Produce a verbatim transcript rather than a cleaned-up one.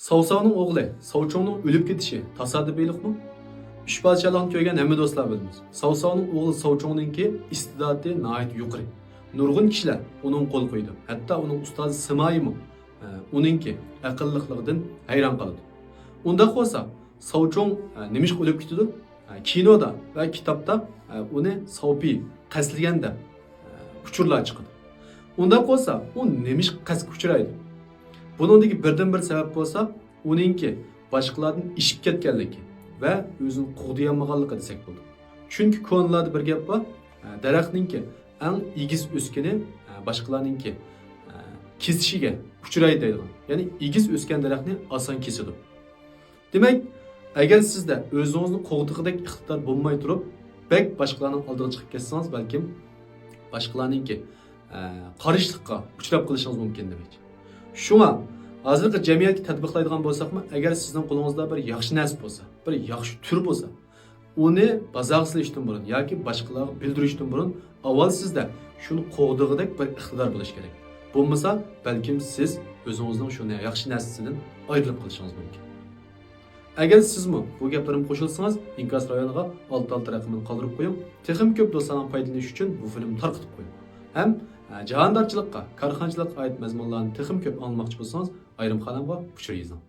ساۋساۋنىڭ ئوغلى ساۋچۇڭنىڭ ئۆلۈپ كېتىشى تاسادىپىيلىقمۇ؟ ئۈچ پادىشاھلارنى كۆرگەن ھەممە دوستلار بىلىمىز. ساۋساۋنىڭ ئوغلى ساۋچۇڭنىڭكى ئىستىداتى ناھايىتى يۇقىرى. نۇرغۇن كىشىلەر ئۇنىڭغا قول قويىدۇ. ھەتتا ئۇنىڭ ئۇستازى سىمايىمۇ، ئە، ئۇنىڭكى ئەقىللىقلىقىدىن ھەيران قالىدۇ. ئۇنداق بولسا، ساۋچۇڭ، ئە، نېمىشقا ئۆلۈپ كېتىدۇ؟ ئە، كىنودا ۋە كىتابتا، ئە، ئۇنى ساۋپى قەستلىگەن دەپ، ئە، ئۇچۇرلار چىقىدۇ. ئۇنداق بولسا، ئۇ نېمىشقا قەستكە ئۇچرايدۇ؟ بۇنىڭدىكى بىردىنبىر سەۋەب بولسا، ئۇنىڭكى باشقىلاردىن ئېشىپ كەتكەنلىكى ۋە ئۆزىنى قوغدىيالمىغانلىقى دېسەك بولىدۇ. چۈنكى كونىلاردا بىر گەپ بار، ئە، دەرەخنىڭكى ئەڭ ئېگىز ئۆسكىنى، ئە، باشقىلارنىڭكى، ئە، كېسىشىگە ئۇچرايدۇ دەيدىغان. يەنى ئېگىز ئۆسكەن دەرەخنى ئاسان كېسىدۇ. دېمەك، ئەگەر سىزدە ئۆزىڭىزنى قوغدىغۇدەك ئىقتىدار بولماي تۇرۇپ، بەك باشقىلارنىڭ ئالدىغا چىقىپ كەتسىڭىز، بەلكىم باشقىلارنىڭكى، ئە، قارشىلىققا ئۇچراپ قېلىشىڭىز مۇمكىن دېمەكچى. شۇڭا ھازىرقى جەمئىيەتكە تەتبىقلايدىغان بولساقمۇ، ئەگەر سىزنىڭ قولىڭىزدا بىر ياخشى نەرسە بولسا، بىر ياخشى تۈر بولسا، ئۇنى بازارغا سېلىشتىن بۇرۇن ياكى باشقىلارغا بىلدۈرۈشتىن بۇرۇن ئاۋۋال سىزدە شۇنى قوغدىغۇدەك بىر ئىقتىدار بولۇشى كېرەك. بولمىسا، بەلكىم سىز ئۆزىڭىزنىڭ شۇ ياخشى نەرسىسىدىن ئايرىلىپ قېلىشىڭىز مۇمكىن. ئەگەر سىزمۇ بۇ گەپلىرىمگە قوشۇلسىڭىز، ئىنكاس رايونىغا ئالتە ئالتە رەقىمىنى قالدۇرۇپ قويۇڭ. تېخىمۇ كۆپ دوستلارنىڭ پايدىلىنىشى ئۈچۈن بۇ فىلىمنى تارقىتىپ قويۇڭ. ھەم، ئە، جاھاندارچىلىققا، كارخانىچىلىققا ئائىت مەزمۇنلارنى تېخىمۇ كۆپ ئاڭلىماقچى بولسىڭىز، ئايرىم خانامغا ئۇچۇر يېزىڭ.